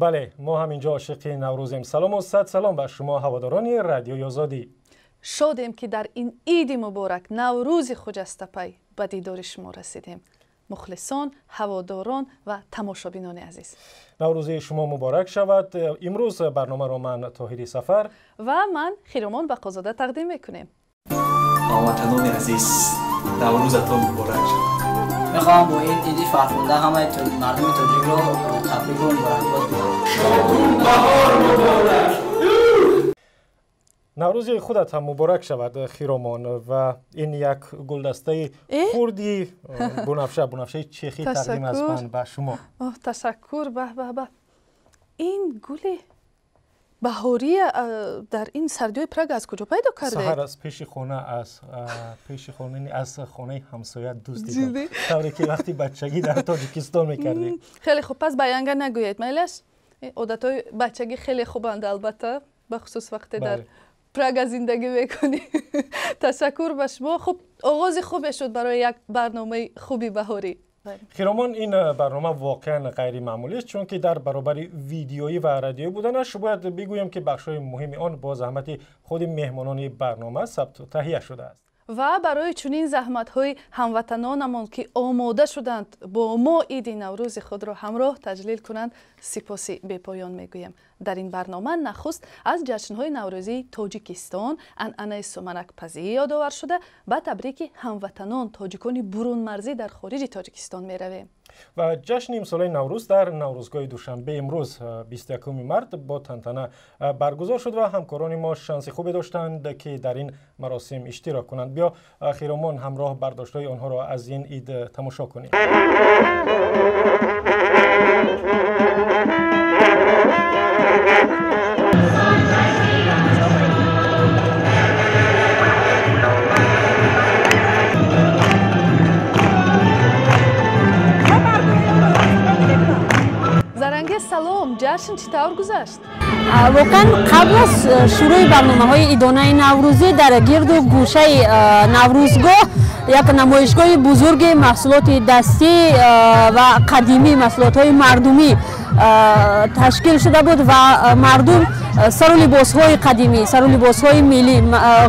Бале, мо ҳам инҷо ошиқи Наврӯзем. Салому сад салом ба шумо, ҳаводорони Радиои Озодӣ. Шодем, ки дар ин иди муборак, Наврӯзи хуҷастапай, ба дидори шумо расидем. Мухлисон, ҳаводорон ва тамошобинони азиз, Наврӯзи шумо муборак шавад. Имрӯз барномаро ман, Тоҳири Сафар, ва ман, Хиромон Бақозода, тақдим мекунем. Ҳамватанони азиз, Наврӯзатон муборак шавад. Мехоҳам бо ин иди фархунда ҳамаи мардуми тоҷикро табрику муборакбод гӯям. Баҳор муборак! Наврӯзи худат ҳам муборак шавад, Хиромон. Ва ин як гулдастаи хурди бунафша, бунафшаи чехӣ, тақдим аз ман ба шумо. Ташаккур. Баҳ, баҳ, баҳ, ин гули баҳория дар ин сардиҳои Прага аз куҷо пайдо кардед? Саҳар аз пеши хона, аз пеши хона, аз хонаи ҳамсоя дуздидам, тавре ки вақти бачагӣ дар Тоҷикистон мекардем. Хеле хуб, пас ба янга нагӯед, майлаш. Одатҳои бачагӣ хеле хубанд, албатта, бахусус вақте дар Прага зиндагӣ мекунӣ. Ташаккур ба шумо. Хуб, оғози хубе шуд барои як барномаи хуби баҳорӣ. Хиромон, ин барнома воқеан ғайримаъмулист, чунки дар баробари видеоӣ ва радиоӣ буданаш, бояд бигӯем, ки бахшҳои муҳими он бо заҳмати худи меҳмонони барнома сабту таҳия шудааст. Ва барои чунин заҳматҳои ҳамватанонамон, ки омода шуданд бо мо иди Наврӯзи худро ҳамроҳ таҷлил кунанд, сипоси бепоён мегӯем. Дар ин барнома нахуст аз ҷашнҳои наврӯзии Тоҷикистон, анъанаи суманакпазӣ ёдовар шуда, ба табрики ҳамватанон, тоҷикони бурунмарзӣ дар хориҷи Тоҷикистон меравем. Ва ҷашни имсолаи Наврӯз дар Наврӯзгоҳи Душанбе имрӯз, 21 март, бо тантана баргузор шуд ва ҳамкорони мо шанси хубе доштанд, ки дар ин маросим иштирок кунанд. Биё, Хиромон, ҳамроҳ бардоштҳои онҳоро аз ин ид тамошо кунем. Зарангез, салом! Ҷашн чӣ тавр гузашт? Воқеан, қабл аз шурӯи барномаҳои идонаи наврӯзӣ дар гирду гӯшаи Наврӯзгоҳ як намоишгоҳи бузурги маҳсулоти дастӣ ва қадимӣ, маҳсулотҳои мардумӣ ташкил шуда буд ва мардум сару либосҳои қадимӣ, сару либосҳои миллӣ,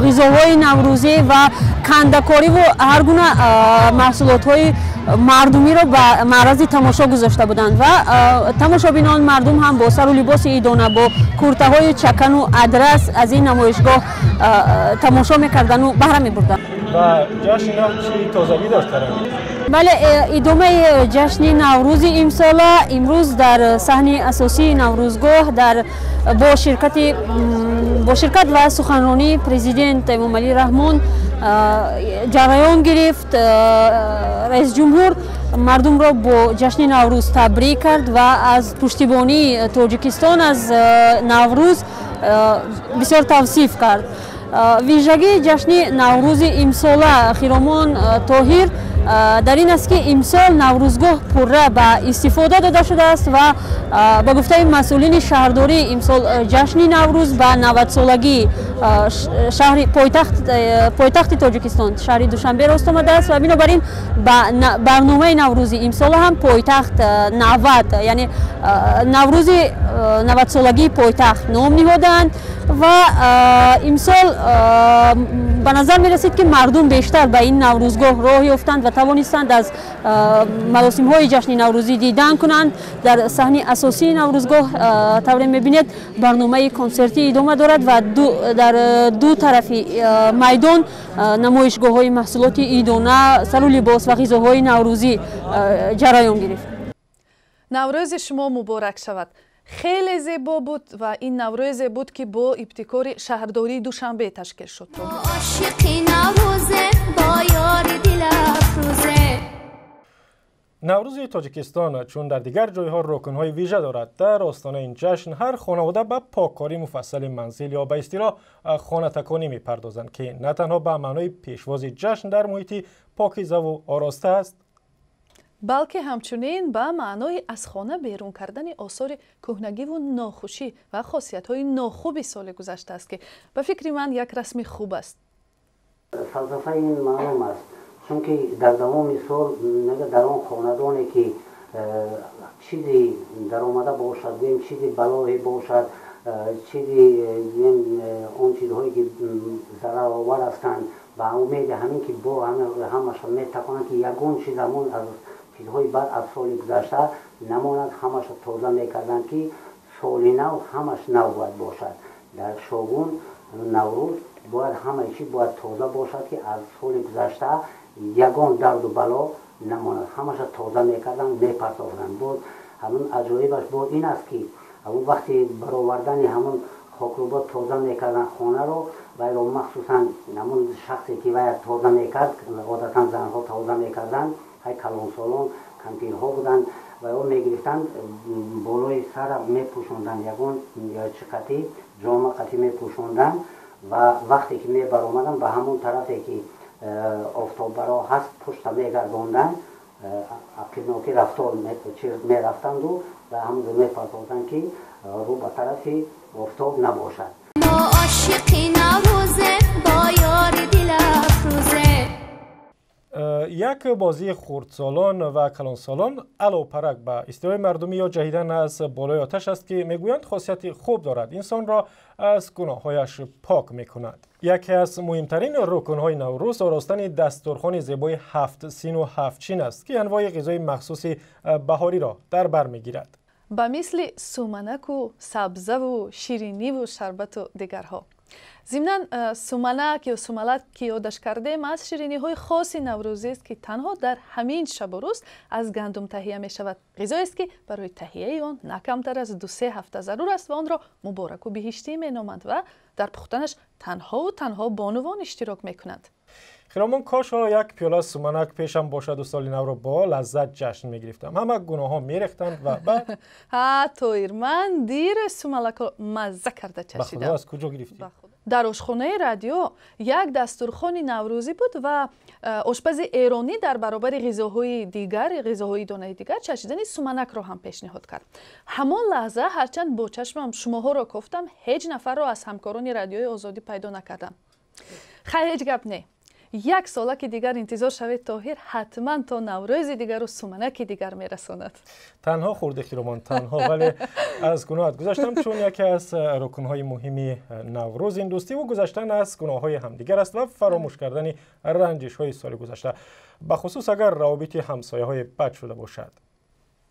ғизоҳои наврӯзӣ ва кандакориву ҳар гуна маҳсулотҳои мардумиро ба маърази тамошо гузошта буданд ва тамошобинон, мардум ҳам бо сару либоси идона, бо куртаҳои чакану адрас аз ин намоишгоҳ тамошо мекардану баҳра мебурданд. Ва ҷашни нав чӣ тозагӣ дошт? Бале, идомаи ҷашни Наврӯзи имсола имрӯз дар саҳни асосии Наврӯзгоҳ дар бо ширкат ва суханронии Президент Эмомалӣ Раҳмон ҷараён гирифт. Раисҷумҳур мардумро бо ҷашни Наврӯз табрик кард ва аз пуштибонии Тоҷикистон аз Наврӯз бисёр тавсиф кард. Вижагии ҷашни Наврӯзи имсола, Хиромон, Тоҳир, дар ин аст, ки имсол Наврӯзгоҳ пурра ба истифода дода шудааст ва ба гуфтаи масъулини шаҳрдорӣ, имсол ҷашни Наврӯз ба 90-солагии шаҳри пойтахти Тоҷикистон, шаҳри Душанбе, рост омадааст ва бинобар ин ба барномаи наврӯзи имсола ҳам «Пойтахт 90», яъне Наврӯзи 90-солагии пойтахт ном ниҳодаанд. Ва имсол ба назар мерасид, ки мардум бештар ба ин Наврӯзгоҳ роҳ ёфтанд ва тавонистанд аз маросимҳои ҷашни наврӯзӣ дидан кунанд. Дар саҳни асосии Наврӯзгоҳ, тавре мебинед, барномаи консертӣ идома дорад ва дар ду тарафи майдон намоишгоҳҳои маҳсулоти идона, сару либос ва ғизоҳои наврӯзӣ ҷараён гирифт. Наврӯзи шумо муборак шавад! Хеле зебо буд ва ин наврӯзе буд, ки бо ибтикори шаҳрдории Душанбе ташкил шуд. Ошиқи Наврӯзем, бо ёри дилафрӯзем. Наврӯзи Тоҷикистон, чун дар дигар ҷойҳо, рукнҳои вижа дорад. Дар остонаи ин ҷашн ҳар хонавода ба поккорӣ муфассали манзил ё ба истилоҳ хонатаконӣ мепардозанд, ки на танҳо ба маънои пешвози ҷашн дар муҳити покизаву ороста аст, балки ҳамчунин ба маънои аз хона берун кардани осори кӯҳнагиву нохушӣ ва хосиятҳои нохуби соли гузашта аст, ки ба фикри ман як расми хуб аст. Фалсафаи ин маълум аст, чунки дар давоми сол дар он хонадоне ки Чизи даромада бошад, гӯем, чизи балоҳе бошад, чизи, гӯем, он чизҳое ки зараровар ҳастанд, ба умеди ҳамин ки бо ҳамаша метаконанд, ки ягон чиз ҳамон аз чизҳои бад аз соли гузашта намонад, ҳамаша тоза мекарданд, ки соли нав ҳамаш нав бояд бошад. Дар шогун Наврӯз бояд ҳамаи чиз бояд тоза бошад, ки аз соли гузашта ягон дарду бало намонад. Ҳамаша тоза мекарданд, мепартофтанд. Боз ҳамун аҷоибаш бо ин аст, ки ҳамун вақти баровардани ҳамун хокрӯба тоза мекарданд хонаро, вайро махсусан ҳамун шахсе ки вая тоза мекард, одатан занҳо тоза мекарданд, ҳай калонсолон, кампирҳо буданд, вайо мегирифтанд, болои сара мепӯшонданд, ягон чӣ қатӣ, ҷома қатӣ мепӯшонданд ва вақте ки мебаромаданд, ба ҳамон тарафе ки офтоббаро ҳаст, пушта мегардонданд, ақибнокӣ рафтор мерафтанду ва ҳамонҷо мепартофтанд, ки рӯ ба тарафи офтоб набошад. Мо ошиқи Наврӯзем, бо ёри дилафрӯзем. Як бозии хурдсолон ва калонсолон аловпарак ба истилоҳи мардумӣ ё ҷаҳидан аз болои оташ аст, ки мегӯянд хосияти хуб дорад, инсонро аз гуноҳҳояш пок мекунад. Яке аз муҳимтарин рукнҳои Наврӯз оростани дастурхони зебои ҳафт сину ҳафт чин аст, ки анвои ғизои махсуси баҳориро дар бар мегирад. Ба мисли суманаку, сабзаву, шириниву, шарбату дигарҳо. Зимнан, суманак ё сумалак, ки ёдаш кардем, аз шириниҳои хоси наврӯзист, ки танҳо дар ҳамин шабу рӯз аз гандум таҳия мешавад. Ғизоест, ки барои таҳияи он на камтар аз 2-се ҳафта зарур аст ва онро мубораку биҳиштӣ меноманд ва дар пухтанаш танҳову танҳо бонувон иштирок мекунанд. Хиромон, кош як пиёла суманак пешам бошаду соли навро бо лаззат ҷашн мегирифтам. Ҳама гуноҳҳо мерехтанд ва баъд Ҳа, Тоир, ман дир сумалакро мазза карда чашидам. Аз куҷо гирифтӣ? Дар ошхонаи радио як дастурхони наврӯзӣ буд ва ошпази эронӣ дар баробари ғизоҳои дигар, ғизоҳои донаи дигар, чашидани суманакро ҳам пешниҳод кард. Ҳамон лаҳза ҳарчанд бо чашмам шумоҳоро кофтам, ҳеҷ нафарро аз ҳамкорони Радиои Озодӣ пайдо накардам. Хайр, ҳеҷ гап не, як сола ки дигар интизор шавед, Тоҳир ҳатман то Наврӯзи дигару суманаки дигар мерасонад. Танҳо хӯрде, Хиромон, танҳо, вале аз гуноҳат гузаштам, чун яке аз рукнҳои муҳими Наврӯз ин дӯстиву гузаштан аз гуноҳҳои ҳамдигар аст ва фаромӯш кардани ранҷишҳои соли гузашта, бахусус агар равобити ҳамсояҳои бад шуда бошад.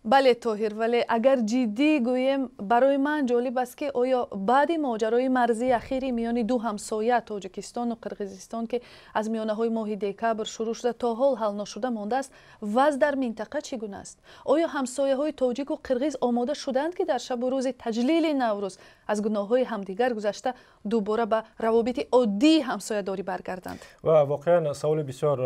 Бале, Тоҳир, вале агар ҷиддӣ гӯем, барои ман ҷолиб аст, ки оё баъди моҷарои марзии ахири миёни ду ҳамсоя, Тоҷикистону Қирғизистон, ки аз миёнаҳои моҳи декабр шурӯъ шуда, то ҳол ҳал ношуда мондааст, вазъ дар минтақа чӣ гуна аст? Оё ҳамсояҳои тоҷику қирғиз омода шуданд, ки дар шабу рӯзи таҷлили Наврӯз аз гуноҳҳои ҳамдигар гузашта, дубора ба равобити оддии ҳамсоядорӣ баргарданд? Ва воқеан саволи бисёр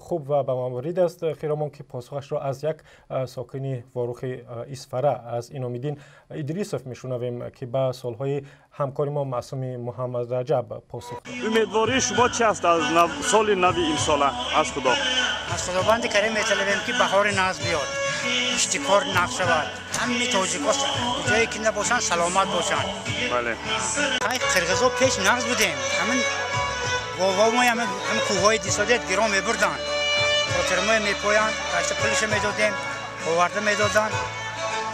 хуб ва ба маврид аст, Хиромон, ки посухашро аз як сокини Ворухи Исфара, аз Иномиддин Идрисов мешунавем, ки ба суолҳои ҳамкори мо Маъсуми Муҳаммадраҷаб посух дод. Умедвории шумо чи аст аз соли нави имсола аз Худо? Аз Худованди Карим металабем, ки баҳори нағз биёд, иштикор нағз шавад, ҳамаи тоҷикҳо ҷое ки набошанд, саломат бошанд. Бале. Қирғизо пеш нағз будем. Ҳамин вовомои ҳамин кӯҳҳои дисодет гирон мебурданд, хотирмои мепоянд, гашта пулиша медодем, оварда медоданд.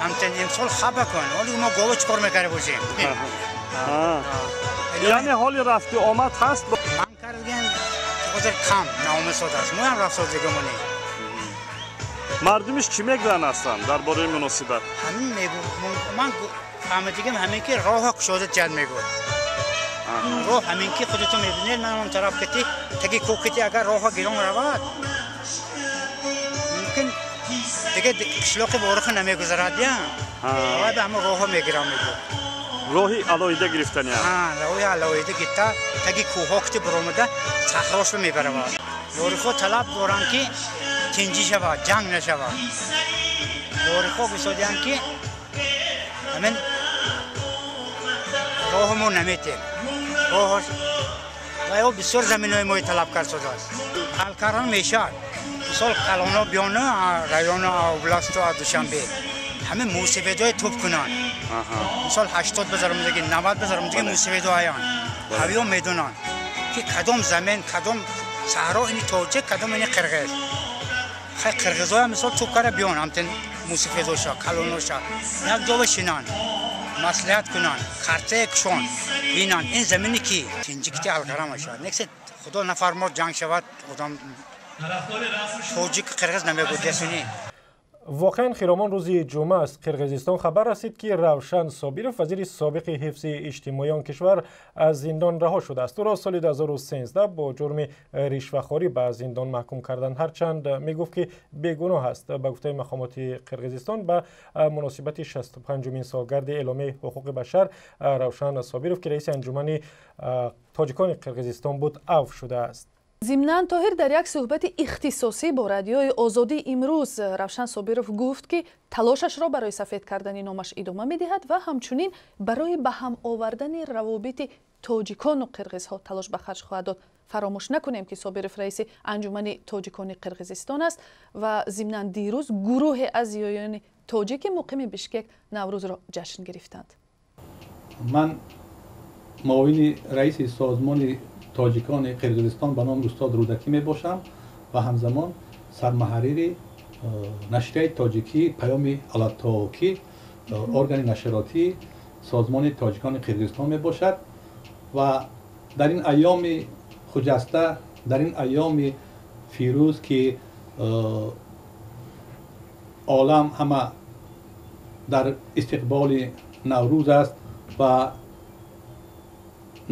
Ҳамчун имсол хаба кун, ҳоли мо гово чӣ кор мекарда бошем? Яъне ҳоли рафту омад ҳаст? Ман кардем, ҳозир кам наомасод аст, мо ҳам рафтсозигамонем. Мардумиш чӣ мегӯянд аслан дар бораи муносибат? Ҳамин мегӯ, ман фаҳмидигам ҳамин ки роҳа кушода ҷад мегӯяд. Роҳ ҳамин ки худатон мебинед, ман он тараф кати таги кӯҳ кати, агар роҳа гирон равад, мумкин дига қишлоқи Воруха намегузарад, я ба ҳамон роҳа мегирам, мегӯяд. Роҳи алоҳида гирифтания? Роҳи алоҳида гирифта, таги кӯҳҳо кати баромада, саҳрошро мебаравад. Ворухҳо талаб доранд, ки тинҷӣ шавад, ҷанг нашавад. Ворухҳо гусодианд, ки ҳамин роҳо мо наметем, роҳош ва ё бисёр заминҳои мои талаб кард шудааст. Ҳал кардан мешавад. Мисол, калоно биёна району, областу, Душанбе, ҳамин мусибатҳои туп кунанд. Мисол, 80 базаромадаги, 90 базаромадаги мусибатҳо аянд, ҳавиё медонанд, ки кадом замин, кадом саҳро ини тоҷик, кадом ини қирғиз. Хай, қирғизоя мисол туп кара биён, ҳамтин Мусифедоша, калоноша як ҷо бишинанд, маслиҳат кунанд, картае кушон, бинанд ин замини ки тинҷикти ҳал карда мешавад. Нексе худо нафармод ҷанг шавад, одам тоҷик қирғиз намегӯд ясуни. Воқеан хиромон рӯзи ҷумъа аз Қирғизистон хабар расид, ки Равшан Собиров, вазири собиқи ҳифзи иҷтимоии он кишвар, аз зиндон раҳо шудааст. Ӯро соли 2013 бо ҷурми ришвахорӣ ба зиндон маҳкум карданд, ҳарчанд мегуфт, ки бегуноҳ аст. Ба гуфтаи мақомоти Қирғизистон, ба муносибати 65-умин солгарди эъломияи ҳуқуқи башар Равшан Собиров, ки раиси анҷумани тоҷикони Қирғизистон буд, авф шудааст. Зимнан, Тоҳир, дар як суҳбати ихтисосӣ бо Радиои Озодӣ имрӯз Равшан Собиров гуфт, ки талошашро барои сафед кардани номаш идома медиҳад ва ҳамчунин барои ба ҳам овардани равобити тоҷикону қирғизҳо талош ба харҷ хоҳад дод. Фаромӯш накунем, ки Собиров раиси анҷумани тоҷикони Қирғизистон аст ва зимнан дирӯз гурӯҳе аз зиёёни тоҷики муқими Бишкек Наврӯзро ҷашн гирифтанд. Ман муовини раиси созмони тоҷикони Қирғизистон ба номи устод Рӯдакӣ мебошам ва ҳамзамон сармуҳаррири нашрияи тоҷикӣ Паёми Алатоо, ки органи нашротии созмони тоҷикони Қирғизистон мебошад. Ва дар ин айёми хуҷаста, дар ин айёми фирӯз, ки олам ҳама дар истиқболи Наврӯз аст ва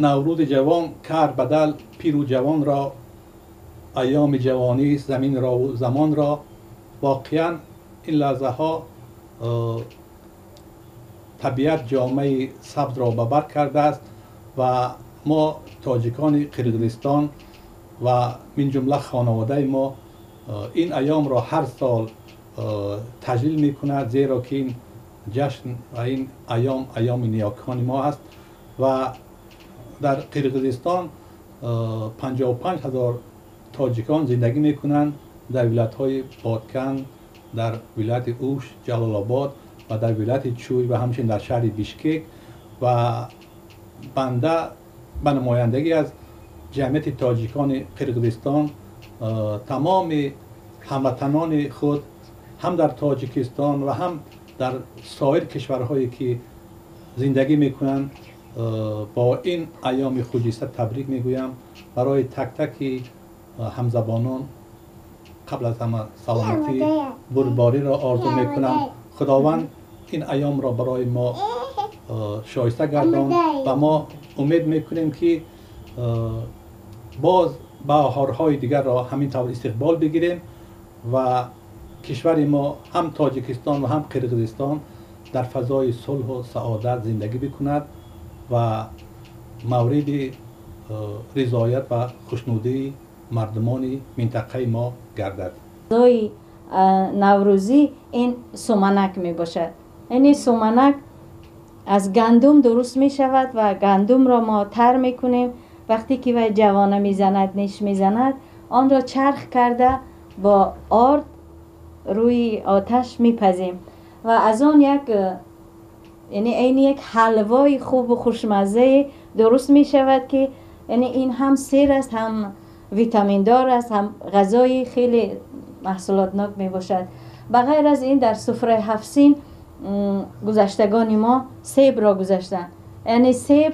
Наврӯзи ҷавон кард бадал пиру ҷавонро, айёми ҷавонӣ заминро замонро, воқеан ин лаҳзаҳо табиат ҷомаи сабзро ба бар кардааст ва мо тоҷикони Қирғизистон ва минҷумла хонаводаи мо ин айёмро ҳар сол таҷлил мекунад, зеро ки ин ҷашн ва ин айём айёми ниёкони мо аст. Ва дар Қирғизистон 55 ҳазор тоҷикон зиндагӣ мекунанд дар вилоятҳои Бодкан, дар вилояти Ӯш, Ҷалолобод ва дар вилояти Чӯй ва ҳамчунин дар шаҳри Бишкек. Ва банда ба намояндагӣ аз ҷамъияти тоҷикони Қирғизистон тамоми ҳамватанони худ ҳам дар Тоҷикистон ва ҳам дар соир кишварҳое ки зиндагӣ мекунанд бо ин айёми хуҷиста табрик мегӯям. Барои так-таки ҳамзабонон қабл аз ҳама саломатӣ, бурдбориро орзу мекунам. Худованд ин айёмро барои мо шоиста гардон ва мо умед мекунем, ки боз баҳорҳои дигарро ҳамин тавр истиқбол бигирем ва кишвари мо ҳам Тоҷикистон ва ҳам Қирғизистон дар фазои сулҳу саодат зиндагӣ бикунад ва мавриди ризоят ва хушнудии мардумони минтақаи мо гардад. Ғизои наврӯзӣ ин суманак мебошад. Яъне суманак аз гандум дуруст мешавад ва гандумро мо тар мекунем. Вақте ки вай ҷавона мезанад, неш мезанад, онро чарх карда бо орд рӯи оташ мепазем ва аз он як, яъне айни як ҳалвои хубу хушмаззае дуруст мешавад, ки яъне ин ҳам сер аст, ҳам витаминдор аст, ҳам ғизои хеле маҳсулотнок мебошад. Ба ғайр аз ин, дар суфраи ҳафтсин гузаштагони мо себро гузаштанд. Яъне себ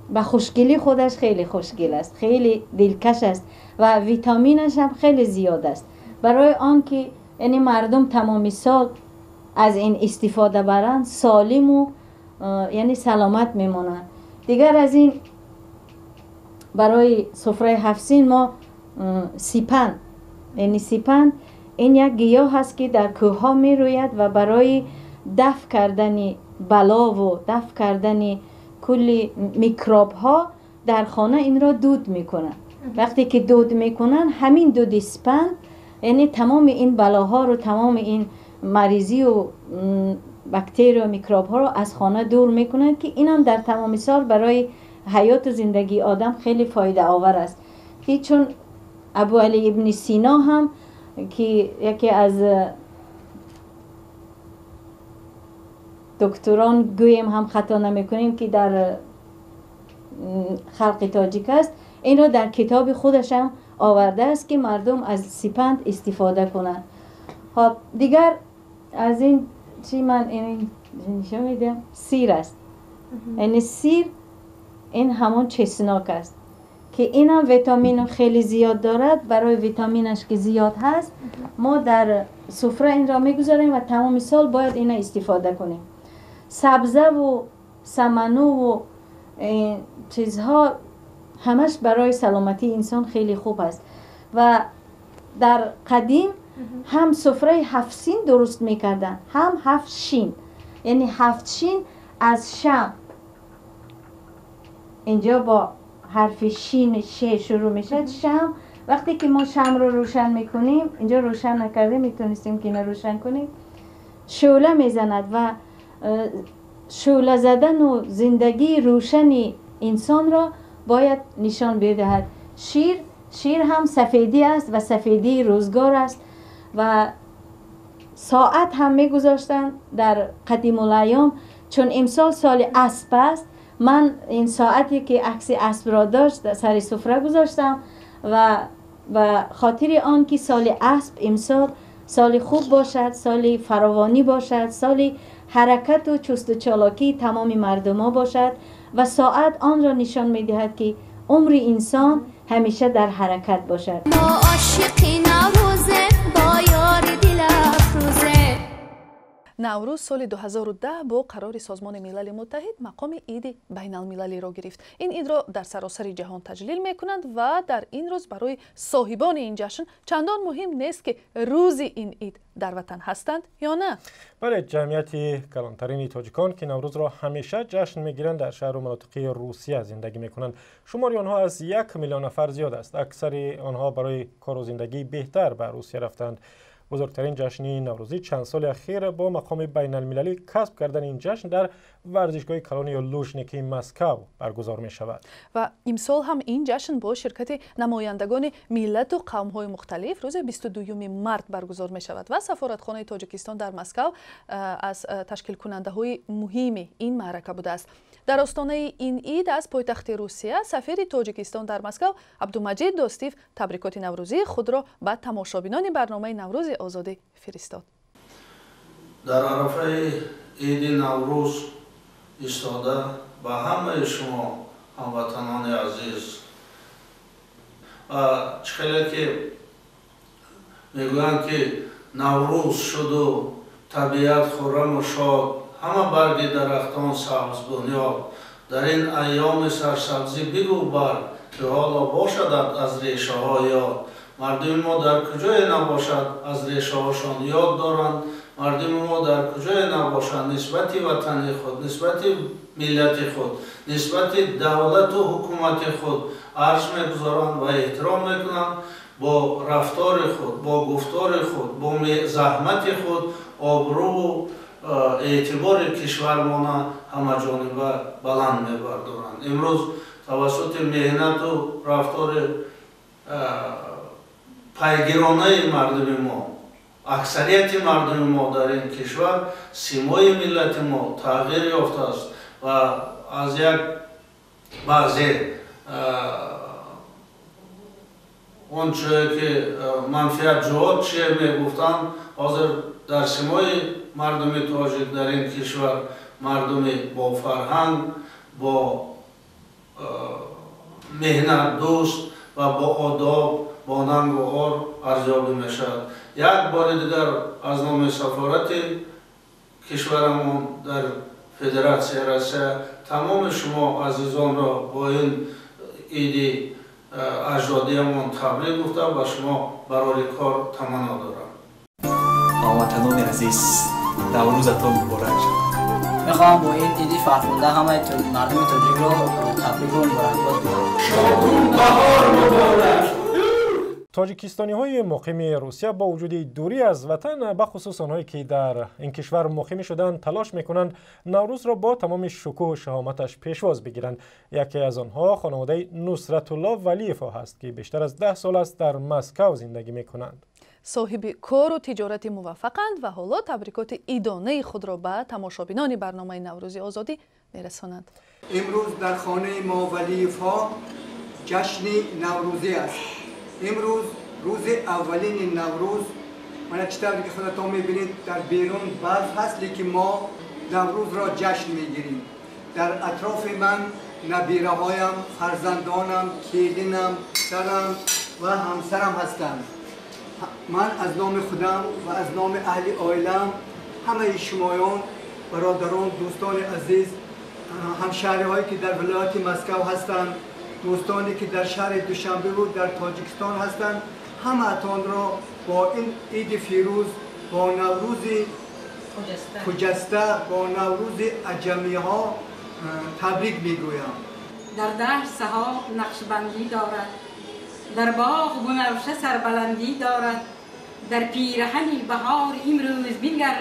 ба хушгилӣ худаш хеле хушгил аст, хеле дилкаш аст ва витаминаш ҳам хеле зиёд аст. Барои он ки яъне мардум тамоми сол аз ин истифода баранд, солиму яъне саломат мемонанд. Дигар аз ин, барои суфраи ҳафтсин мо сипанд, яъне сипанд ин як гиёҳ аст, ки дар кӯҳҳо мерӯяд ва барои дафъ кардани балову дафъ кардани кулли микробҳо дар хона инро дуд мекунанд. Вақте ки дуд мекунанд, ҳамин дуди сипанд яъне тамоми ин балоҳоро, тамоми ин маризию бактерию микробҳоро аз хона дур мекунанд, ки инам дар тамоми сол барои ҳаёту зиндагии одам хеле фоидаовар аст. Ки чун Абуалӣ ибни Сино ҳам, ки яке аз докторон гӯем ҳам хато намекунем, ки дар халқи тоҷик аст, инро дар китоби худаш ҳам овардааст, ки мардум аз сипанд истифода кунанд. Хоб, дигар از این چی من این نشون میدم سیر است. یعنی سیر این همون چسناک است که اینم ویتامین خیلی زیاد دارد. برای ویتامینش که زیاد هست ما در سفره این را میگذاریم و تمام سال باید اینو استفاده کنیم. سبزه و سمنو و این چیزها همش برای سلامتی انسان خیلی خوب است. و در قدیم هم سفره 7 سین درست میکردن، هم 7 شین. یعنی 7 شین از شم، اینجا با حرف شین ش شروع میشه، شم. وقتی که ما شم رو روشن میکنیم، اینجا روشن نکرده میتونستیم که اینو روشن کنیم، شعله میزند و شعله زدن و زندگی روشن انسان را باید نشان بدهد. شیر هم سفیدی است و سفیدی روزگار است. و ساعت هم میگذاشتن در قدیم الایام، چون امسال سال اسب است، من این ساعتی که عکس اسب را داشت سر سفره گذاشتم و خاطر آن که سال اسب امسال سال خوب باشد، سال فراوانی باشد، سال حرکت و چست و چالاکی تمام مردم ها باشد. و ساعت آن را نشان میدهد که عمر انسان همیشه در حرکت باشد. ما عاشق نوروزه با یار دل افروزه. Наврӯз соли 2010 бо қарори Созмони Милали Муттаҳид мақоми иди байналмилалиро гирифт. Ин идро дар саросари ҷаҳон таҷлил мекунанд ва дар ин рӯз барои соҳибони ин ҷашн чандон муҳим нест ки рӯзи ин ид дар ватан ҳастанд ё на. Бале, ҷамъияти калонтарини тоҷикон ки Наврӯзро ҳамеша ҷашн мегиранд дар шаҳру манотиқи Русия зиндагӣ мекунанд. Шумори онҳо аз 1 миллион нафар зиёд аст. Аксари онҳо барои кору зиндагии беҳтар ба Русия рафтанд. Бузургтарин ҷашни наврӯзӣ чанд соли ахир бо мақоми байналмилалӣ касб кардани ин ҷашн дар варзишгоҳи калони Лужники Москав баргузор мешавад. Ва имсол ҳам ин ҷашн бо ширкати намояндагони миллату қавмҳои мухталиф рӯзи 22 март баргузор мешавад ва сафоратхонаи Тоҷикистон дар Москав аз ташкилкунандаҳои муҳими ин маърака будааст. Дар остонаи ин ид аз пойтахти Русия сафири Тоҷикистон дар Москав Абдумаҷид Достиев табрикоти наврӯзии худро ба тамошобинони барномаи Наврӯзи Озодӣ фиристод. Дар арафаи иди Наврӯз истода ба ҳамаи шумо ҳамватанони азиз ва чӣ хеле ки мегӯянд ки Наврӯз шуду табиат хурраму шод, ҳама барги дарахтон сабз бунёд. Дар ин айёми сарсабзӣ бигӯ барг, ки ҳоло бошадат аз решаҳо ёд. Мардуми мо дар куҷое набошад аз решаҳошон ёд доранд. Мардуми мо дар куҷое набошад нисбати ватани худ, нисбати миллати худ, нисбати давлату ҳукумати худ арз мегузоранд ва эҳтиром мекунанд. Бо рафтори худ, бо гуфтори худ, бо заҳмати худ обрӯву эътибори кишвармона ҳамаҷониба баланд мебардоранд. Имрӯз тавассути меҳнату рафтори пайгиронаи мардуми мо, аксарияти мардуми мо дар ин кишвар симои миллати мо тағйир ёфтааст ва аз як баъзе он чие ки манфиатҷӯҳо чие мегуфтанд, ҳозир дар симои мардуми тоҷик дар ин кишвар мардуми бо фарҳанг, бо меҳнатдӯст ва бо одоб, бо нангу ор арзёбӣ мешавад. Як бори дигар аз номи сафорати кишварамон дар Федератсияи Россия тамоми шумо азизонро бо ин иди аҷдодиямон табрик гуфта ба шумо барори кор таманно дорам. Ҳамватанони азиз, Наврӯзатон муборак. Мехоҳам бо ин иди фархунда ҳамаи мардуми тоҷикро табрику муборакбод кунам. Шоду баҳор муборак. Тоҷикистониҳои муқими Русия бо вуҷуди дурӣ аз ватан, бахусус онҳое ки дар ин кишвар муқимӣ шуданд, талош мекунанд Наврӯзро бо тамоми шукӯҳу шаҳоматаш пешвоз бигиранд. Яке аз онҳо хонаводаи Нусратулло Валиевҳо ҳаст ки бештар аз 10 сол аст дар Москав зиндагӣ мекунанд. Соҳиби кору тиҷорати муваффақанд ва ҳоло табрикоти идонаи худро ба тамошобинони барномаи Наврӯзи Озодӣ мерасонанд. Имрӯз дар хонаи мо Валиевҳо ҷашни наврӯзӣ аст. Имрӯз рӯзи аввалини Наврӯз Мана чӣ тавре ки худатон мебинед, дар берун барф ҳаст, лекин мо Наврӯзро ҷашн мегирем. Дар атрофи ман набираҳоям, фарзандонам, келинам, писарам ва ҳамсарам ҳастанд. Ман аз номи худам ва аз номи аҳли оилаам ҳамаи шумоён, бародарон, дӯстони азиз, ҳамшаҳриҳое ки дар вилояти Москав ҳастанд, дӯстоне ки дар шаҳри Душанбеву дар Тоҷикистон ҳастанд, ҳамаатонро бо ин иди фирӯз, бо Наврӯзи хуҷаста, бо Наврӯзи аҷамиҳо табрик мегӯям. Дар дашт саҳоб нақшбандӣ дорад, дар боғ гунавша сарбаландӣ дорад, дар пираҳани баҳор имрӯз бингар,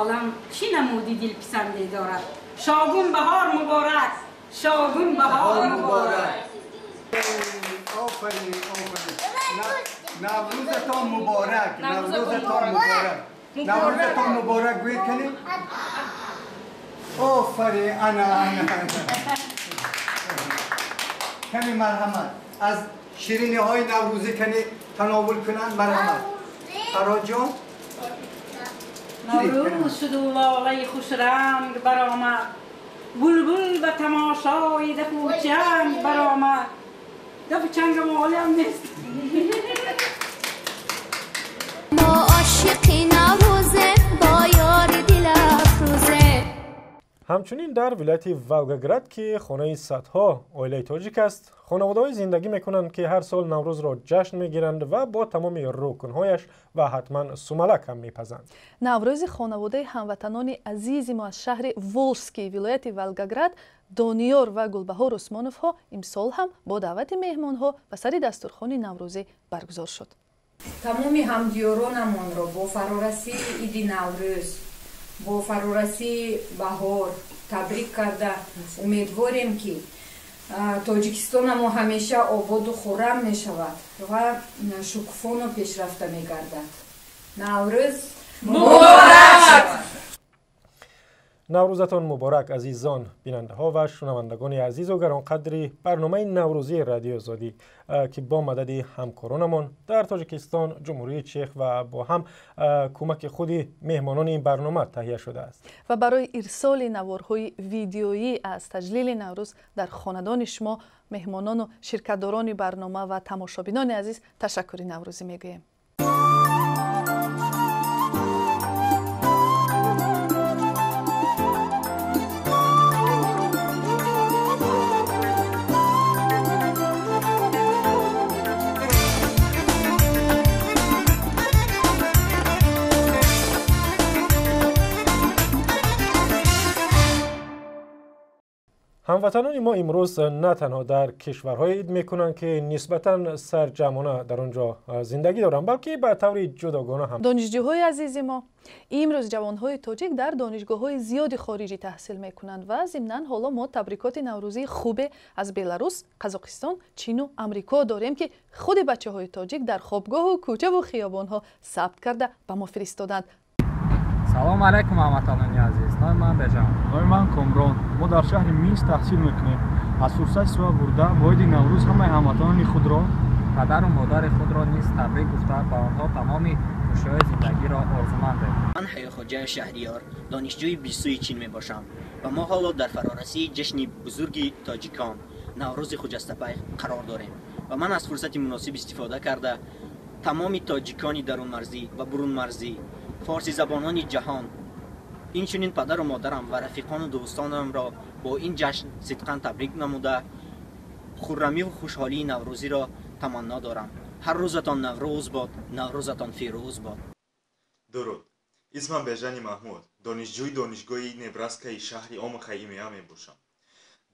олам чӣ намуди дилписанде дорад. Шогун баҳор муборак, шогун баҳор муборак. Офарин, офарин. Наврӯзатон муборак, Наврӯзатон муборак, Наврӯзатон муборак гӯед кунед. Офарин, ана ана ана. Каме марҳамат, аз шириниҳои наврӯзӣ кане тановул кунанд, марҳамат. Фарҳодҷон. Наврӯз шуду лолаи хушранг баромад, булбул ба тамошои дафу чанг баромад. Дафу чангам олиам нест. Мо ошиқи Наврӯзем, бо ёри дилафрӯзем. Ҳамчунин дар вилояти Волгоград, ки хонаи садҳо оилаи тоҷик аст, хонаводаҳое зиндагӣ мекунанд, ки ҳар сол Наврӯзро ҷашн мегиранд ва бо тамоми рукнҳояш ва ҳатман сумалак ҳам мепазанд. Наврӯзи хонаводаи ҳамватанони азизи мо аз шаҳри Волжский вилояти Волгоград Дониёр ва Гулбаҳор Усмоновҳо имсол ҳам бо даъвати меҳмонҳо ба сари дастурхони наврӯзӣ баргузор шуд. Тамоми ҳамдиёронамонро бо фарорасии иди Наврӯз, бо фарорасии баҳор табрик карда, умедворем, ки Тоҷикистонамо ҳамеша ободу хуррам мешавад ва шукуфону пешрафта мегардад. Наврӯз муборак! Наврӯзатон муборак, азизон, бинандаҳо ва шунавандагони азизу гаронқадри барномаи наврӯзии Радиои Озодӣ, ки бо мадади ҳамкоронамон дар Тоҷикистон, Ҷумҳурии Чех ва бо ҳам кӯмаки худи меҳмонони ин барнома таҳия шудааст. Ва барои ирсоли наворҳои видеоӣ аз таҷлили Наврӯз дар хонадони шумо, меҳмонону ширкатдорони барнома ва тамошобинони азиз, ташаккури наврӯзӣ мегӯем. Ҳамватанони мо имрӯз на танҳо дар кишварҳое ид мекунанд, ки нисбатан сарҷамъона дар он ҷо зиндагӣ доранд, балки ба таври ҷудогона ҳам. Донишҷӯҳои азизи мо, имрӯз ҷавонҳои тоҷик дар донишгоҳҳои зиёди хориҷӣ таҳсил мекунанд ва зимнан ҳоло мо табрикоти наврӯзии хубе аз Беларус, Қазоқистон, Чину Амрико дорем, ки худи бачаҳои тоҷик дар хобгоҳу кӯчаву хиёбонҳо сабт карда ба мо фиристоданд. Салом алайкум, ҳамватанони азиз. Номи ман Бежан. Номи ман Комрон. Мо дар шаҳри Минск таҳсил мекунем. Аз фурсат истифода бурда, бо иди Наврӯз ҳамаи ҳамватанони худро, падару модари худро низ табрик гуфта, ба онҳо тамоми хушиҳои зиндагиро орзумандем. Ман Ҳаёхоҷа Шаҳриёр, донишҷӯи бистуи Чин мебошам ва мо ҳоло дар фарорасии ҷашни бузурги тоҷикон, Наврӯзи хуҷастапай қарор дорем ва ман аз фурсати муносиб истифода карда тамоми тоҷикони дарунмарзӣ ва бурунмарзӣ, форсизабонони ҷаҳон, инчунин падару модарам ва рафиқону дӯстонамро бо ин ҷашн сидқан табрик намуда, хуррамиву хушҳолии наврӯзиро таманно дорам. Ҳар рӯзатон Наврӯз бод, Наврӯзатон фирӯз бод. Дуруд, исмам Бежани Маҳмуд, донишҷӯи донишгоҳи Небраскаи шаҳри Омаха имеа мебошам.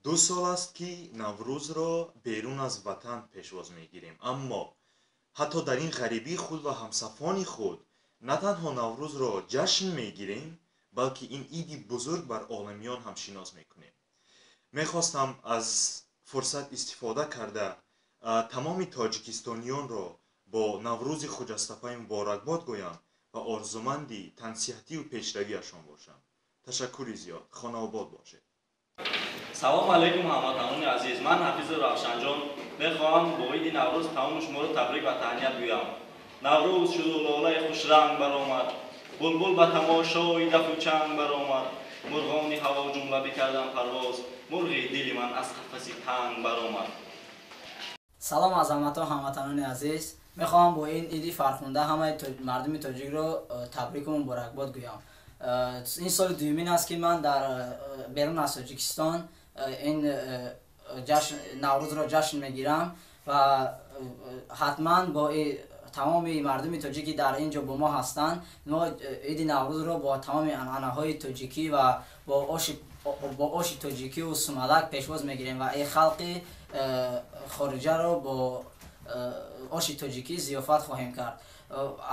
2 сол аст, ки Наврӯзро берун аз ватан пешвоз мегирем, аммо ҳатто дар ин ғарибии худ ва ҳамсафони худ на танҳо Наврӯзро ҷашн мегирем, балки ин иди бузург бар оламиён ҳам шинос мекунем. Мехостам аз фурсат истифода карда тамоми тоҷикистониёнро бо Наврӯзи хуҷастапай муборакбод гӯям ва орзуманди тансиҳатию пешравиашон бошам. Ташаккури зиёд, хонаобод бошед. Салом алайкум, ҳамватанони азиз. Ман Ҳафизу Равшанҷон мехоҳам бо иди Наврӯз тамоми шуморо табрик ва таҳният гӯям. Наврӯз шуду лолаи хушранг баромад, булбул ба тамошои дафу чанг баромад, мурғони ҳаво ҷумла бикардан парвоз, мурғи дили ман аз қафаси танг баромад. Салом азамато ҳамватанони азиз, мехоҳам бо ин иди фархунда ҳамаи мардуми тоҷикро табрику муборакбод гӯям. Ин соли дуюмин аст, ки ман дар берун аз Тоҷикистон ин Наврӯзро ҷашн мегирам ва ҳатман бо тамоми мардуми тоҷикӣ дар ин ҷо бо мо ҳастанд. Мо иди Наврӯзро бо тамоми анъанаҳои тоҷикӣ ва бо оши тоҷикиву сумалак пешвоз мегирем ва ин халқи хориҷаро бо оши тоҷикӣ зиёфат хоҳем кард.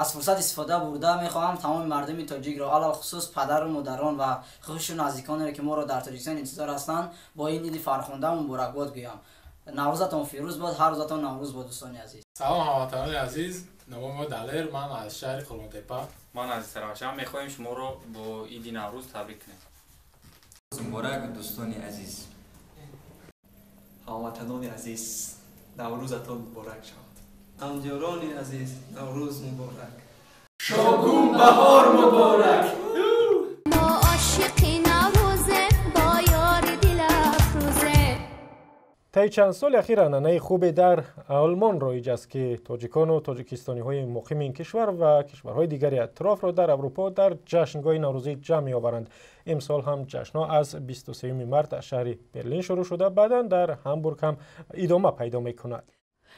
Аз фурсат истифода бурда мехоҳам тамоми мардуми тоҷикро, алалхусус падару модарон ва хешу наздиконеро, ки моро дар Тоҷикистон интизор ҳастанд, бо ин иди фархунда муборакбод гӯям. Наврӯзатон фирӯз бод, ҳар рӯзатон Наврӯз бод, дӯстони азиз. Салом, ҳамватанони азиз, номи мо Далер, ман аз шаҳри Қурғонтеппа. Ман аз Саравшан. Мехоҳем шуморо бо иди Наврӯз табрик кунем. Муборак, дӯстони азиз. Ҳамватанони азиз, Наврӯзатон муборак шавад. Ҳамдиёрони азиз, Наврӯз муборак. Шогун баҳор муборак. Мо ошиқи Наврӯзем, бо ёри дилафрӯзем. Таи чанд соли ахир анъанаи хубе дар Олмон роиҷ аст, ки тоҷикону тоҷикистониҳои муқими ин кишвар ва кишварҳои дигари атрофро дар Аврупо дар ҷашнгоҳи Наврӯзӣ ҷамъ меоваранд. Имсол ҳам ҷашнҳо аз 23 март аз шаҳри Берлин шурӯъ шуда, баъдан дар Ҳамбург ҳам идома пайдо мекунад.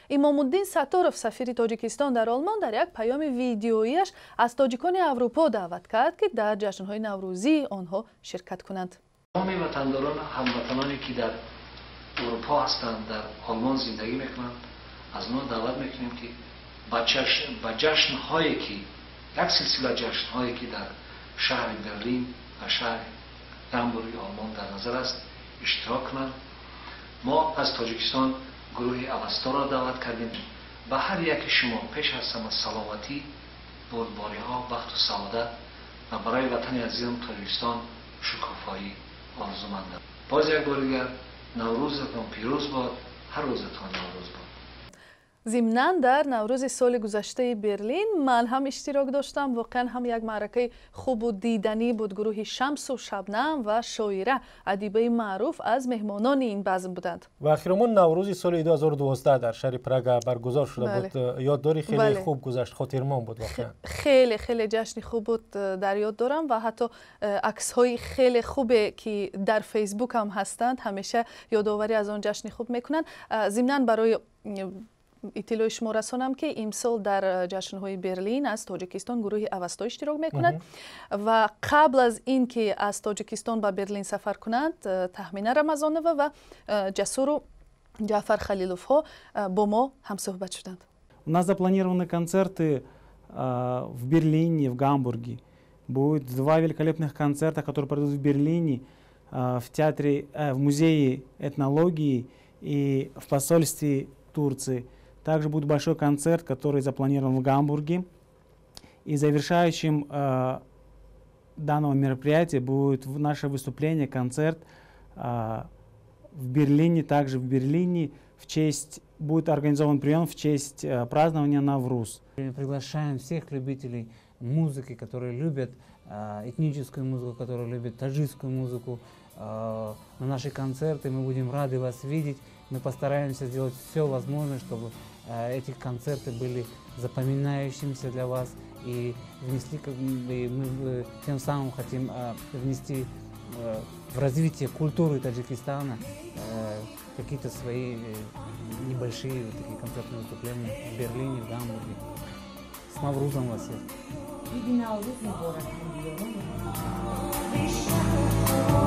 Имомуддин Сатторов, сафири Тоҷикистон дар Олмон, дар як паёми видеоияш аз тоҷикони Аврупо даъват кард, ки дар ҷашнҳои наврӯзии онҳо ширкат кунанд. Тамоми ватандорон, ҳамватаноне, ки дар Аврупо ҳастанд, дар Олмон зиндагӣ мекунанд, аз онҳо даъват мекунем, ки ба ҷашнҳое, ки як силсила ҷашнҳое, ки дар шаҳри Берлин ва шаҳри Гамбурги Олмон дар назар аст, иштирок кунанд. Мо аз Тоҷикистон гурӯҳи Авасторо даъват кардем. Ба ҳар яки шумо пеш аз ҳама саломатӣ, бурдбориҳо, бахту саодат ва барои ватани азизам Тоҷикистон шукуфоӣ орзумандам. Боз як бор дигар Наврӯзатон пирӯз бод, ҳар рӯзатон Наврӯз бод. Зимнан дар Наврӯзи соли гузаштаи Берлин ман ҳам иштирок доштам. Воқеан ҳам як маъракаи хубу диданӣ буд. Гурӯҳи Шамсу Шабнам ва шоира адибаи маъруф аз меҳмонони ин базм буданд. Ва охиромон Наврӯзи соли 2012 дар шаҳри Прага баргузор шуда буд. Ёд дорӣ, хеле хуб гузашт, хотирмон буд воқеан. Хеле хеле ҷашни хуб буд, дар ёд дорам ва ҳатто аксҳои хеле хубе, ки дар Фейсбук ҳам ҳастанд, ҳамеша ёдоварӣ аз он ҷашни хуб мекунанд. Зимнан барои иттилои шумо расонам, ки имсол дар ҷашнҳои Берлин аз Тоҷикистон гурӯҳи Авасто иштирок мекунад ва қабл аз ин ки аз Тоҷикистон ба Берлин сафар кунанд, Таҳмина Рамазонова ва Ҷасуру Ҷаъфар Халиловҳо бо мо ҳамсӯҳбат шуданд. У нас запланированы концерты в Берлине, в Гамбурге. Будет два великолепных концерта, которые пройдут в Берлине, в театре, в музее этнологии и в посольстве Турции. Также будет большой концерт, который запланирован в Гамбурге. И завершающим данного мероприятия будет наше выступление, концерт в Берлине, также в Берлине в честь, будет организован прием в честь празднования Навруз. Мы приглашаем всех любителей музыки, которые любят этническую музыку, которые любят таджикскую музыку, на наши концерты. Мы будем рады вас видеть. Мы постараемся сделать все возможное, чтобы эти концерты были запоминающимися для вас и внесли, и мы тем самым хотим внести в развитие культуры Таджикистана какие-то свои небольшие такие концертные выступления в Берлине, в Гамбурге. С Наврузом вас всех! Thank you.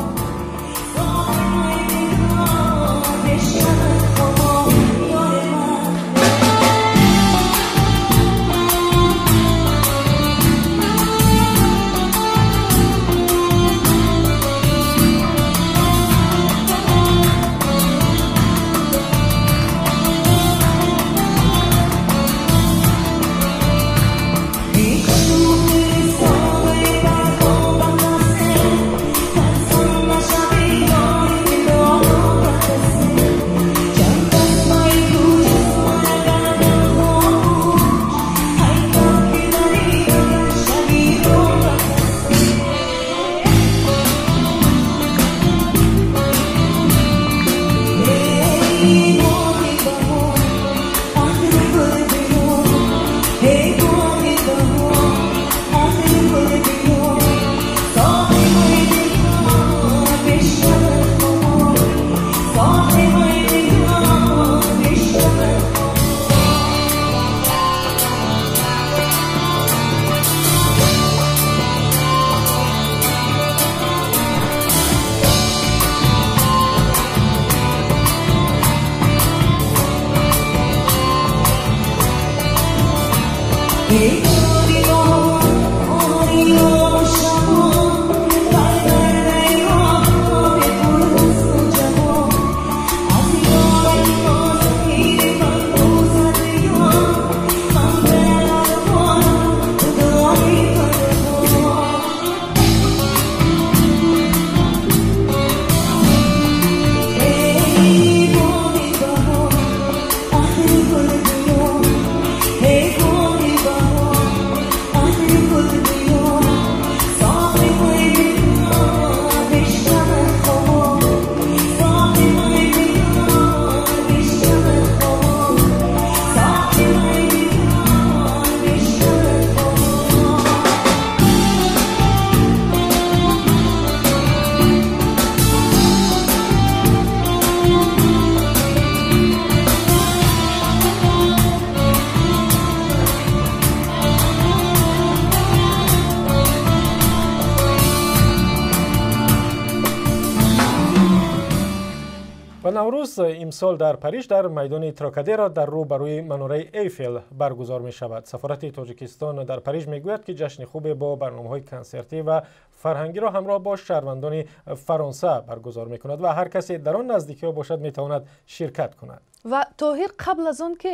Наврӯз имсол дар Париж дар майдони Трокадеро дар рӯ барои манораи Эйфел баргузор мешавад. Сафорати Тоҷикистон дар Париж мегӯяд, ки ҷашни хубе бо барномаҳои консертӣ ва фарҳангиро ҳамроҳ бо шаҳрвандони Фаронса баргузор мекунад ва ҳар касе дар он наздикиҳо бошад, метавонад ширкат кунад. Ва Тоҳир, қабл аз он ки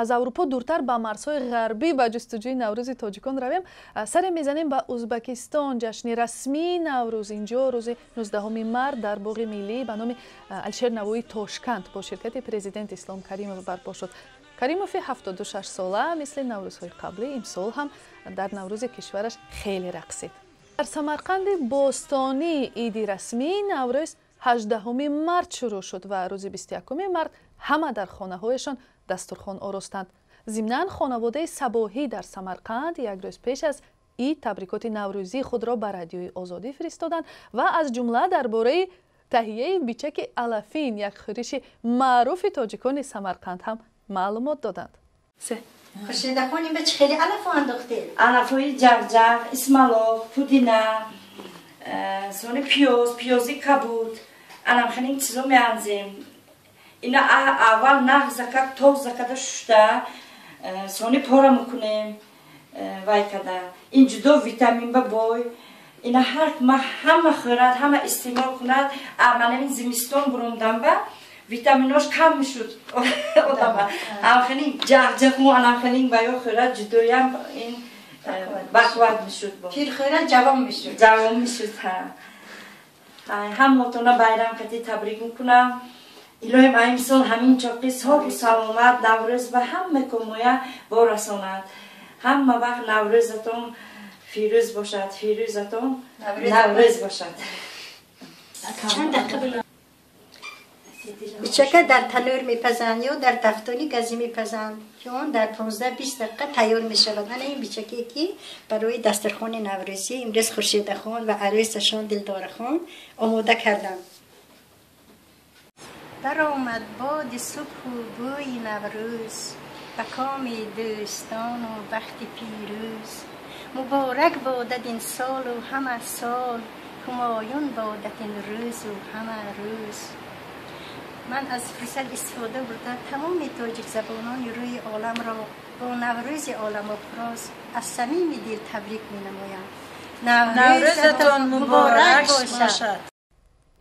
аз Аврупо дуртар ба марзҳои ғарбӣ ба ҷустуҷӯи Наврӯзи тоҷикон равем, саре мезанем ба Узбекистон. Ҷашни расмии Наврӯз инҷо рӯзи 19 март дар боғи миллӣ ба номи Алишер Навоӣ Тошканд бо ширкати президент Ислом Каримов барпо шуд. Каримови 76 сола мисли наврӯзҳои қаблӣ имсол ҳам дар Наврӯзи кишвараш хеле рақсид. Дар Самарқанди бостонӣ иди расмии Наврӯз 18 март шурӯъ шуд ва рӯзи 21 март ҳама дар хонаҳояшон дастурхон оростанд. Зимнан хонаводаи Сабоҳӣ дар Самарқанд як рӯз пеш аз ид табрикоти наврӯзии худро ба Радиои Озодӣ фиристоданд ва аз ҷумла дар бораи таҳияи бичаки алафин, як хӯриши маъруфи тоҷикони Самарқанд, ҳам маълумот доданд. Хуршедахон, ба чӣ хеле алафо андохтед? Алафои ҷавҷав, исмалоқ, пудина, сони пиёз, пиёзи кабуд, анамхелин чизо меанзем. Ина аввал нағзака тоза када шушта, сони пора мекунем, вай када. Ин ҷудо витамин ба бой. Ина ҳар ҳама хӯрад, ҳама истеъмол кунад. Манамин зимистон бурумдан ба витаминош кам мешуд одама. Анамхелин ҷағҷағму анамхелин ваё хӯрад, ҷудоям ин бақувват мешуд. Пир хӯрад, ҷавон мешуд. Ҷавон мешуд, ҳа. Ҳаммотона байрам кати табрик мекунам. Илоҳим имсол ҳамин чоқи соҳу саломат Наврӯз ба ҳама комоя борасонад. Ҳама вақт Наврӯзатон фирӯз бошад, фирӯзатон Наврӯз бошад. Чанд дақиқа бичака дар танӯр мепазанд ё дар тафтони газӣ мепазанд, ки он дар 15-20 дақиқа тайёр мешавад. Ана ин бичаке ки барои дастархони наврӯзӣ имрӯз Хуршедахон ва арӯсашон Дилдорахон омода карданд. Баромад боди субҳу бӯи Наврӯз, ба коми дӯстону бахти пирӯз. Муборак бодад ин солу ҳама сол, ҳумоюн бодад ин рӯзу ҳама рӯз. Ман аз фурсат истифода бурда тамоми тоҷикзабонони рӯи оламро бо Наврӯзи оламофроз аз самими дил табрик менамоям. Наврӯзатон муборак бошад.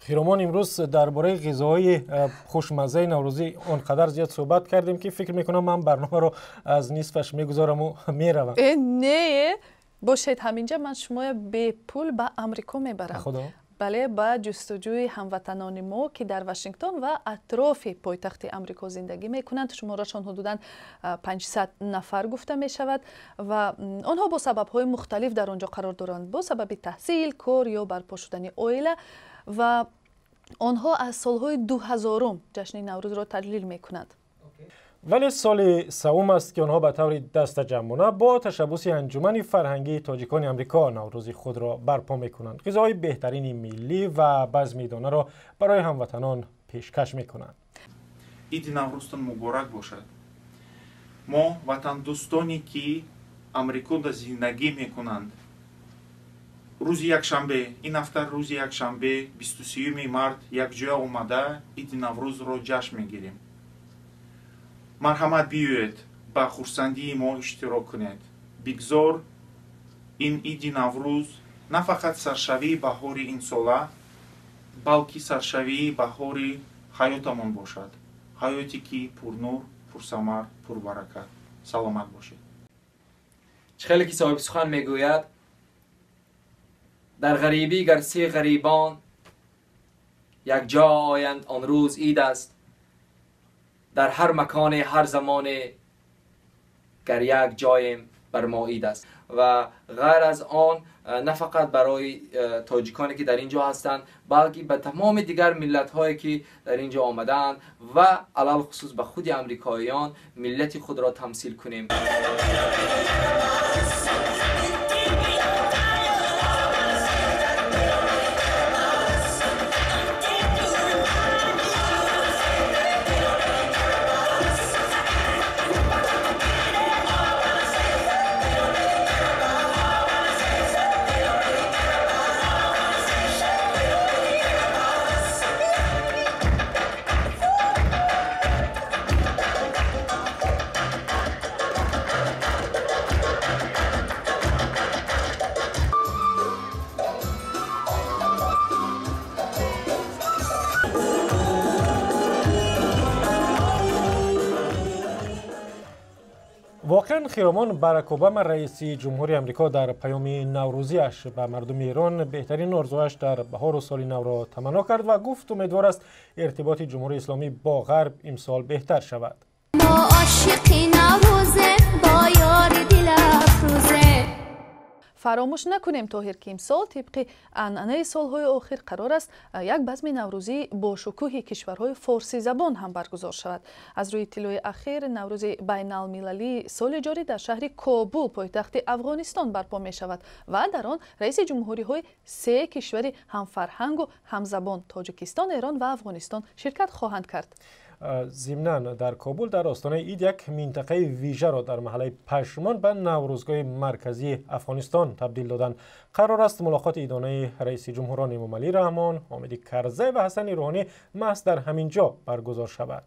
Хиромон, имрӯз дар бораи ғизоҳои хушмаззаи наврӯзӣ он қадар зиёд суҳбат кардем, ки фикр мекунам ман барномаро аз нисфаш мегузораму меравам. Не, бошед ҳаминҷа, ман шумоя бепул ба Амрико мебарам. Бале, ба ҷустуҷӯи ҳамватанони мо, ки дар Вашингтон ва атрофи пойтахти Амрико зиндагӣ мекунанд. Шуморашон ҳудудан 500 нафар гуфта мешавад ва онҳо бо сабабҳои мухталиф дар он ҷо қарор доранд, бо сабаби таҳсил, кор ё барпо шудани оила, ва онҳо аз солҳои 2000 ҷашни Наврӯзро таҷлил мекунанд. Вале соли сеюм аст, ки онҳо ба таври дастаҷамъона бо ташаббуси Анҷумани фарҳангии тоҷикони Амрико наврӯзи худро барпо мекунанд. Ғизоҳои беҳтарини миллӣ ва базмидонаро барои ҳамватанон пешкаш мекунанд. Иди Наврӯзтон муборак бошад. Мо ватандӯстоне ки Амрикода зиндагӣ мекунанд, рӯзи якшанбе, ин ҳафта рӯзи якшанбе 23 март якҷоя омада иди Наврӯзро ҷашн мегирем. Марҳамат, биёед, Ба хурсандии мо иштирок кунед. Бигзор ин иди Наврӯз на фақат саршавии баҳори инсола, балки саршавии баҳори ҳаётамон бошад. Ҳаёте ки пурнур, пурсамар, пурбаракат. Саломат бошед. Чӣ хеле ки соҳиби сухан мегӯяд, дар ғарибӣ гар се ғарибон якҷо оянд, он рӯз ид аст. Дар ҳар маконе, ҳар замоне гар як ҷоем, бар мо ид аст. Ва ғайр аз он, на фақат барои тоҷиконе ки дар ин ҷо ҳастанд, балки ба тамоми дигар миллатҳое ки дар ин ҷо омадаанд ва алалхусус ба худи амрикоиён миллати худро тамсил кунем. Воқеан хиромон Барак Обама, раиси ҷумҳури Амрико, дар паёми наврӯзиаш ба мардуми Эрон беҳтарин орзуаш дар баҳору соли навро таманно кард ва гуфт умедвор аст иртиботи ҷумҳурии исломӣ бо ғарб имсол беҳтар шавад. Мо ошиқи наврӯзем, бо ёри дилафрӯзем. Фаромӯш накунем, Тоҳир, ки имсол тибқи анъанаи солҳои охир қарор аст як базми наврӯзии бо шукӯҳи кишварҳои форсизабон ҳам баргузор шавад. Аз рӯи иттилои ахир, наврӯзи байналмилалии соли ҷорӣ дар шаҳри Кобул, пойтахти Афғонистон, барпо мешавад ва дар он раиси ҷумҳуриҳои се кишвари ҳамфарҳангу ҳамзабон Тоҷикистон, Эрон ва Афғонистон ширкат хоҳанд кард. Зимнан дар Кобул дар остонаи ид як минтақаи вижаро дар маҳаллаи Пашмон ба наврӯзгоҳи марказии Афғонистон табдил доданд. Қарор аст мулоқоти идонаи раиси ҷумҳурон Эмомалӣ Раҳмон, Ҳомиди Карзай ва Ҳасани Рӯҳонӣ маҳз дар ҳамин ҷо баргузор шавад.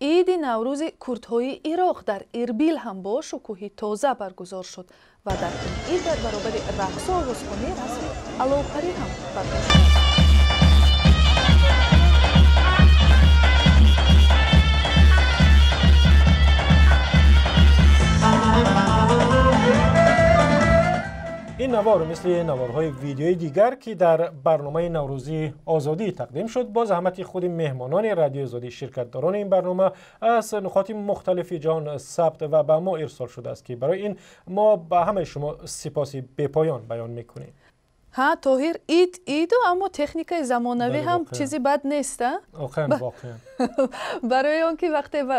Иди наврӯзи курдҳои Ироқ дар Ирбил ҳам бо шукӯҳи тоза баргузор шуд ва дар ин ид дар баробари рақсу овозхонӣ расми аловпарӣ ҳам баргузор шуд. Ин навор мисли наворҳои видеои дигар, ки дар барномаи наврӯзии Озодӣ тақдим шуд, бо заҳмати худи меҳмонони Радиои Озодӣ, ширкатдорони ин барнома аз нуқоти мухталифи ҷаҳон сабт ва ба мо ирсол шудааст, ки барои ин мо ба ҳамаи шумо сипоси бепоён баён мекунем. Ҳа, Тоҳир, ид иду, аммо техникаи замонавӣ ҳам чизи бад нест, а? Воқеан, воқеан. Барои он ки вақте ба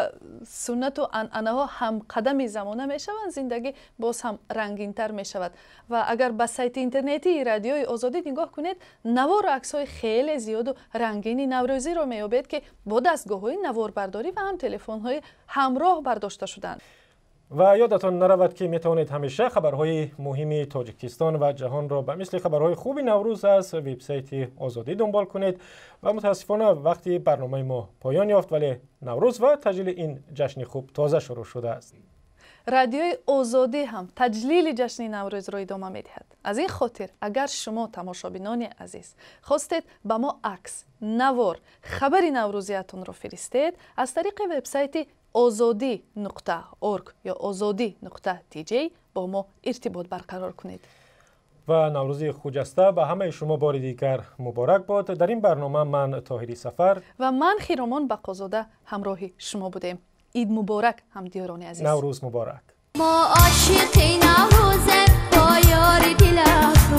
суннату анъанаҳо ҳамқадами замона мешаванд, зиндагӣ боз ҳам рангинтар мешавад. Ва агар ба сайти интернетии Радиои Озодӣ нигоҳ кунед, навору аксҳои хеле зиёду рангини наврӯзиро меёбед, ки бо дастгоҳҳои наворбардорӣ ва ҳам телефонҳои ҳамроҳ бардошта шуданд. Ва ёдатон наравад, ки метавонед ҳамеша хабарҳои муҳими Тоҷикистон ва ҷаҳонро ба мисли хабарҳои хуби Наврӯз аз вебсайти Озодӣ дунбол кунед. Ва мутаассифона вақти барномаи мо поён ёфт, вале Наврӯз ва таҷлили ин ҷашни хуб тоза шурӯъ шудааст. Радиои Озодӣ ҳам таҷлили ҷашни Наврӯзро идома медиҳад. Аз ин хотир, агар шумо, тамошобинони азиз, хостед ба мо акс, навор, хабари наврӯзиятонро фиристед, аз тариқи вебсайти ozodi.org ё ozodi.tj бо мо иртибот барқарор кунед. Ва наврӯзи хуҷаста ба ҳамаи шумо бори дигар муборак бод. Дар ин барнома ман Тоҳири Сафар ва ман Хиромон Бақозода ҳамроҳи шумо будем. Ид муборак, ҳамдиёрони азиз. Наврӯз муборак. Мо ошиқи наврӯзем, бо ёри дилафрӯзем.